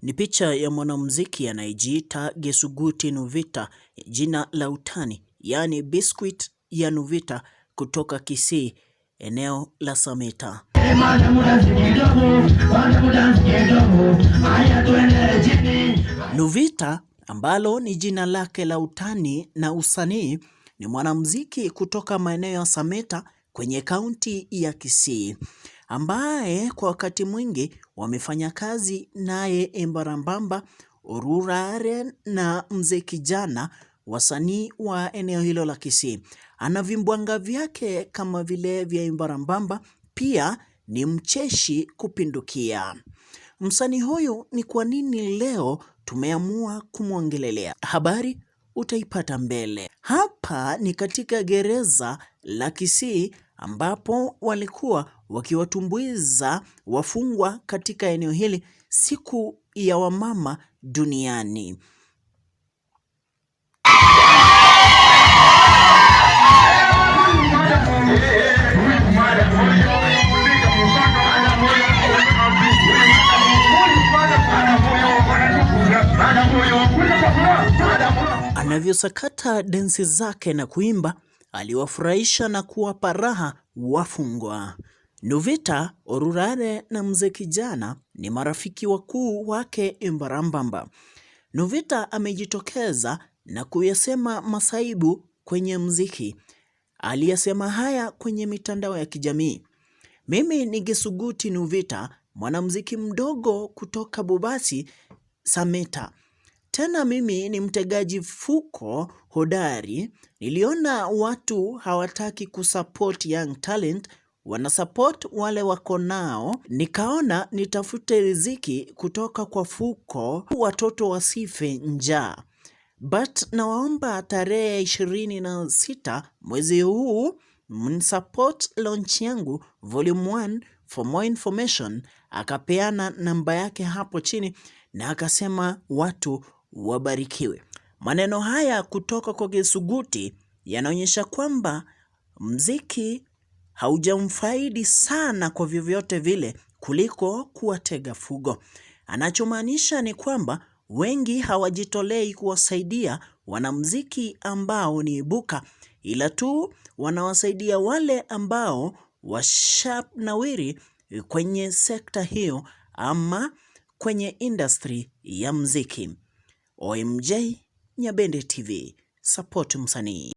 Ni picha ya mwanamuziki anayejiita Gesuguti Nuvita, jina la utani, yaani Biscuit ya Nuvita kutoka Kisii, eneo la Sameta. Nuvita ambalo ni jina lake la utani na usanii ni mwanamuziki kutoka maeneo ya Sameta kwenye kaunti ya Kisii ambaye kwa wakati mwingi wamefanya kazi naye Embarambamba, Orurare na Mzee Kijana, wasanii wa eneo hilo la Kisii. Ana vimbwanga vyake kama vile vya Embarambamba, pia ni mcheshi kupindukia. Msanii huyu ni kwa nini leo tumeamua kumwongelelea? Habari utaipata mbele. Hapa ni katika gereza la Kisii ambapo walikuwa wakiwatumbuiza wafungwa katika eneo hili siku ya wamama duniani. Anavyosakata densi zake na kuimba, aliwafurahisha na kuwapa raha wafungwa. Nuvita, Orurare na Mzee Kijana ni marafiki wakuu wake Embarambamba. Nuvita amejitokeza na kuyasema masaibu kwenye mziki. Aliyasema haya kwenye mitandao ya kijamii. Mimi ni Gesuguti Nuvita, mwanamziki mdogo kutoka Bobasi Sameta. Tena mimi ni mtegaji fuko hodari. Niliona watu hawataki kusupport young talent, wanasupport wale wako nao. Nikaona nitafute riziki kutoka kwa fuko, watoto wasife njaa. But nawaomba tarehe 26 mwezi huu mnisupport launch yangu volume 1 for more information. Akapeana namba yake hapo chini na akasema watu wabarikiwe. Maneno haya kutoka kwa Gesuguti yanaonyesha kwamba mziki haujamfaidi sana kwa vyovyote vile kuliko kuwatega fugo. Anachomaanisha ni kwamba wengi hawajitolei kuwasaidia wanamziki ambao ni ibuka, ila tu wanawasaidia wale ambao washanawiri kwenye sekta hiyo ama kwenye industry ya mziki. OMJ Nyabende TV, support msanii.